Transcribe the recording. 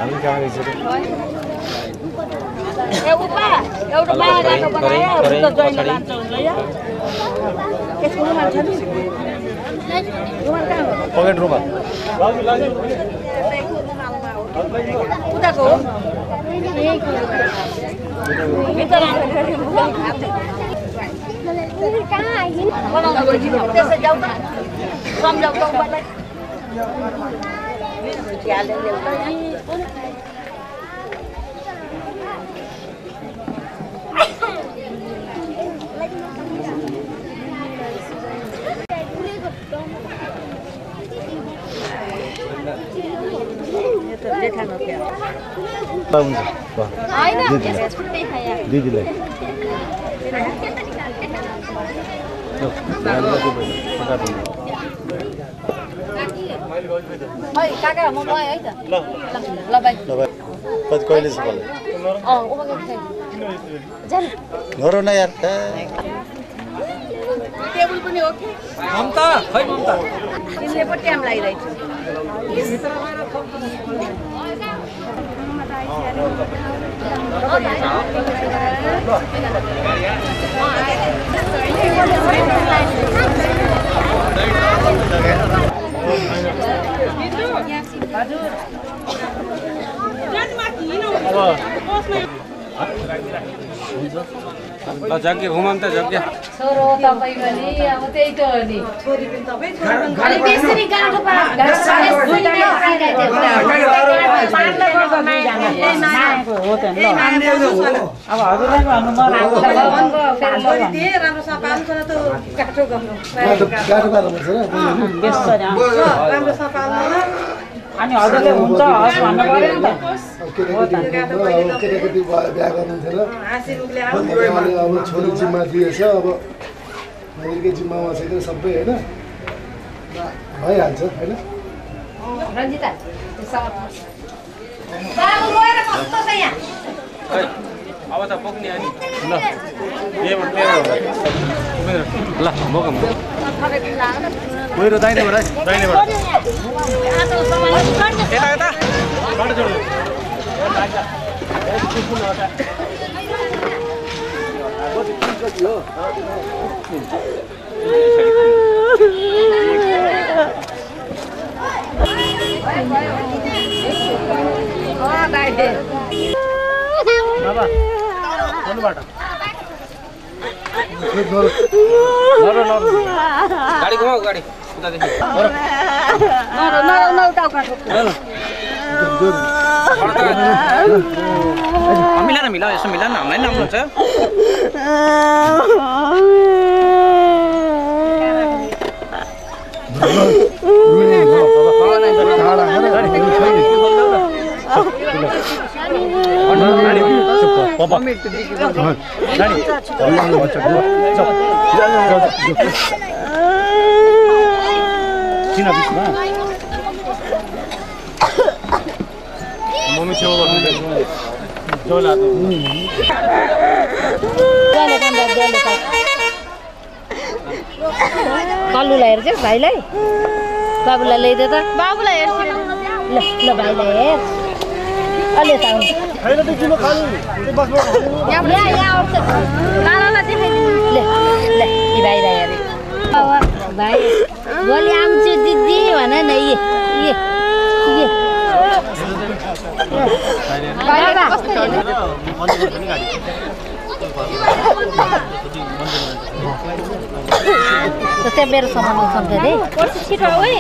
हामी कहाँ गइछ रे ए उपा एउटा बागानको बनायो उता जैन लान्छ हुन्छ या यसको रुमाल छ नि रुमाल कहाँ हो पकेट रुमाल उताको हो भित्र कहाँ आइन् बनाउँदा त्यसै जाऊ त सम्झाउ त उपालाई हालेर ल्याउ दिदीलाई काका म गएँ है त ल बाई कति कहिले छ घर न यार टेबल पनि हो कि ममता खै ममता तिमीले पो टाइम लागिरहेछ जग्गे घुमाउँ त जग्गे छोरो तपाईँ पनि अब त्यही त हो नि छोरी पनि तपाईँ छोरी अनि त्यसरी गाँठो अब हजुरलाई भन्नु छोरी दिए राम्रोसँग पाल्नु त काठो गर्नु गाडो पार्नु पर्छ र राम्रोसँग पाल्नु अनि हजुरले हुन्छ हस् भन्नु पर्यो नि त केटाकेटी बिहा गर्नुहुन्थ्यो र हाँसीरुखले अब छोरी जिम्मा दिएछ अब महिलाकै जिम्मामा छ कि सबै होइन भइहाल्छ होइन रञ्जिता बाबु रोएर कस्तो छ यहाँ अब त बोक्ने अनि ल बोकम मेरो दाहिनेबाट दाहिनेबाट यता यता बाटो जोड्नु बाबा भन्नुबाट गाडी घुमाऊ गाडी उतादेखि मिला न मिला यसो मिला न हामीलाई नि राम्रो हुन्छ मम्मी छेउ कल्लुलाई हेर्छ भाइलाई बाबुलाई ल्याइदे त बाबुलाई हेर्छ ल ल भाइलाई हेर अलि त ल यी भाइलाई हेरे भाइ भोलि आउँछु दिदी भन न त्यहाँ मेरो सामान आउँछ अरे छिटो है